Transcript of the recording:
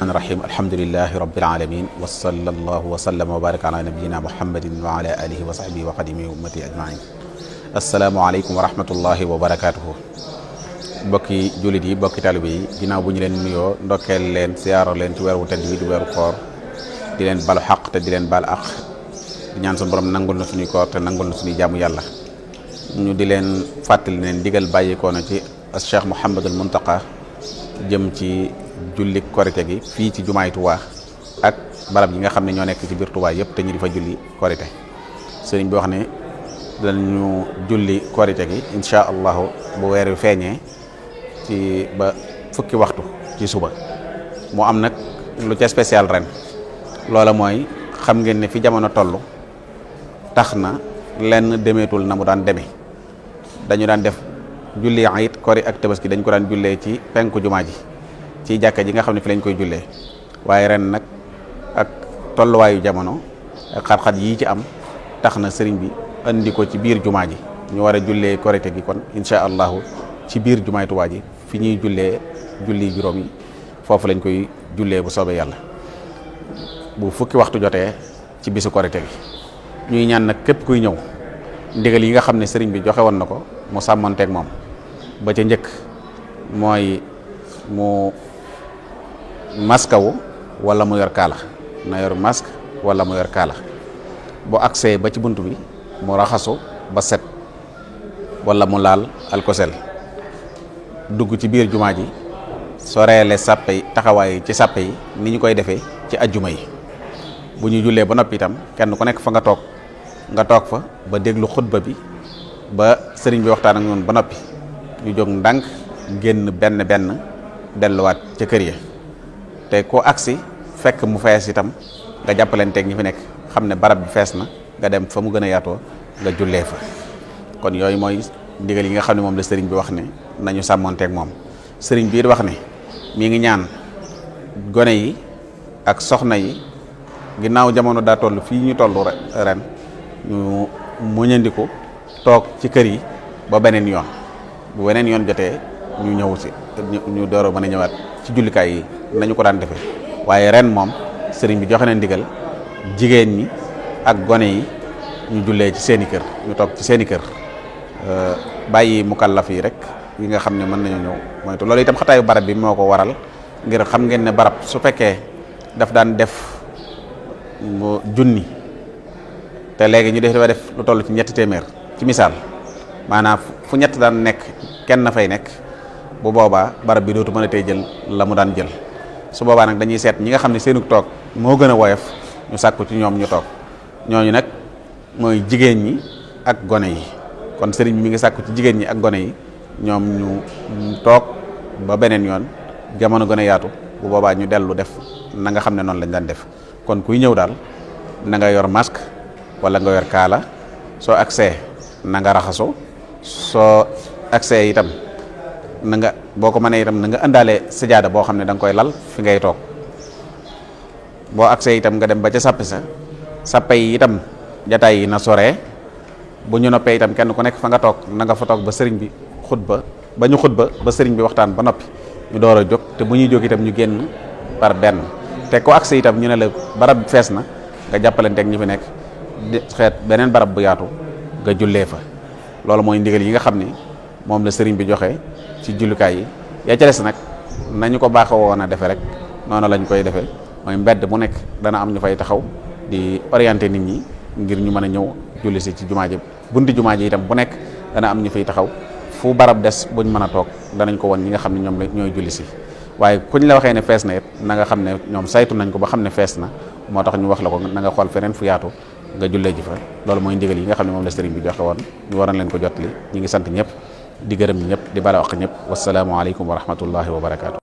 rahmaani rahim alhamdulilahi rabbil alamin wa sallallahu wa sallama wa baraka ala nabiyina muhammadin wa ala alihi wa sahbihi wa xadimi ummati ajmain asalaamaaleykum wa rahmatullahi wa barakatuhu bokki jullit yi bokki talibe yi ginnaaw bu ñu leen nuyoo ndokkeel leen siyaaro leen ci weeru tedd wi di weeru koor di leen balu xaq te di leen bal aq di ñaan suñu borom nangul na suñuy koor te nangul na suñuy jaamu yàlla ñu di leen fàttali leen digal bàyyikoo na ci Cheikh Mouhamadul Muntaqa jëm ci julli korite gi fii ci jumaay Tuubaa ak barab yi nga xam ne ñoo nekk ci biir Tuubaa yëpp te ñu di fa julli korite sëriñ bi wax ne dañu julli korite gi incha allahu bu weer wi feeñee ci ba fukki waxtu ci suba mu am nag lu ca spécial ren loola mooy xam ngeen ne fi jamono toll tax na lenn demeetul na mu daan demee dañu daan def julli ayit kori ak tabaski dañ ko daan jullee ci penku jumaa ji ci jàkka ji nga xam ne fi lañ koy jullee waaye ren nag ak tolluwaayu jamono ak xat-xat yii ci am tax na sëriñ bi andi ko ci biir jumaa ji ñu war a jullee korite gi kon incha allahu ci biir jumaay Tuubaa ji fi ñuy jullee julli juróom yi foofu lañ koy jullee bu soobee yàlla bu fukki waxtu jotee ci bisu korite gi ñuy ñaan nag képp kuy ñëw ndigal yi nga xam ne sëriñ bi joxe woon na ko mu sàmmonteeg moom ba ca njëkk mooy mu maskawu wala mu yor kaala na yor masque wala mu yor kaala boo agsee ba ci bunt bi mu raxasu ba set wala mu laal alkosel dugg ci biir jumaa ji soreele sàppe yi taxawaay ci sàppe yi ni ñu koy defee ci ajjuma yi bu ñu jullee ba noppi itam kenn ku nekk fa nga toog fa ba déglu xutba bi ba sëriñ bi waxtaan ak ñoom ba noppi ñu jóg ndànk génn benn delluwaat ca kër ya te ko agsi fekk mu fees itam nga jàppalanteeg ñi fi nekk xam ne barab bi fees na nga dem fa mu gën a yaatoo nga jullee fa kon yooyu mooy ndigal yi nga xam ne moom la sëriñ bi wax ne nañu sàmmonteeg moom sëriñ bi it wax ne mi ngi ñaan gone yi ak soxna yi ginnaaw jamono daa toll fii ñu toll ren ñu muñandiku toog ci kër yi ba beneen yoon bu beneen yoon jotee ñu ñëw si ñu door a mën a ñëwaat ci jullikaay yi nañu ko daan defee waaye ren moom sëriñ bi joxe na ndigal jigéen ñi ak gone yi ñu jullee ci seeni kër ñu toog ci seeni kër bàyyi mukallaf yi rek yi nga xam ne mën nañu ñëw moytu loolu itam xataayu barab bi moo ko waral ngir xam ngeen ne barab su fekkee daf daan def junni te léegi ñu dafa def lu toll ci 300 ci misaal maanaam fu ñett daan nekk kenn na fay nekk bu boobaa barab bi dootu mën a tey jël la mu daan jël su boobaa nag dañuy seet ñi nga xam ne seenu toog moo gën a woyof ñu sàkku ci ñoom ñu toog ñooñu nag mooy jigéen ñi ak gone yi kon sëriñ bi mi ngi sàkku ci jigéen ñi ak gone yi ñoom ñu toog ba beneen yoon jamono gën a yaatu bu boobaa ñu dellu def na nga xam ne noonu lañ daan def kon kuy ñëw daal na nga yor masque wala nga yor kaala soo agsee na nga raxasu soo agsee itam na nga boo ko mënee itam na nga indaale sajaada boo xam ne da nga koy lal fi ngay toog boo agsee itam nga dem ba ca sappe yi itam jataay yi na soree bu ñu noppee itam kenn ku nekk fa nga toog na nga fa toog ba sëriñ bi xutba ba sëriñ bi waxtaan ba noppi ñu door a jóg te bu ñuy jóg itam ñu génn par benn te ko agsee itam ñu ne la barab bi fees na nga jàppalanteeg ñi fi nekk di xeet beneen barab bu yaatu nga jullee fa loolu mooy ndigal yi nga xam ni moom la sëriñ bi joxe ci jullukaay yi yaa ca des nag nañu ko baaxoo woon a defee rek noonu lañ koy defee mooy mbedd mu nekk dana am ñu fay taxaw di orienter nit ñi ngir ñu mën a ñëw julli si ci jumaa ji bunti jumaa ji itam bu nekk dana am ñu fay taxaw fu barab des buñ mën a toog danañ ko won ñi nga xam ne ñoom ñooy julli si waaye kuñ la waxee ne fees na it na nga xam ne ñoom saytu nañ ko ba xam ne fees na moo tax ñu wax la ko na nga xool feneen fu yaatu nga jullee ji fa loolu mooy ndigal yi nga xam ne moom la sëriñ bi joxe woon ñu waroon leen ko jotali ñi ngi sant ñëpp di gërëm ñëpp di bala wax ñëpp wasalaamualeykum wa rahmatullahi wa barakaatu.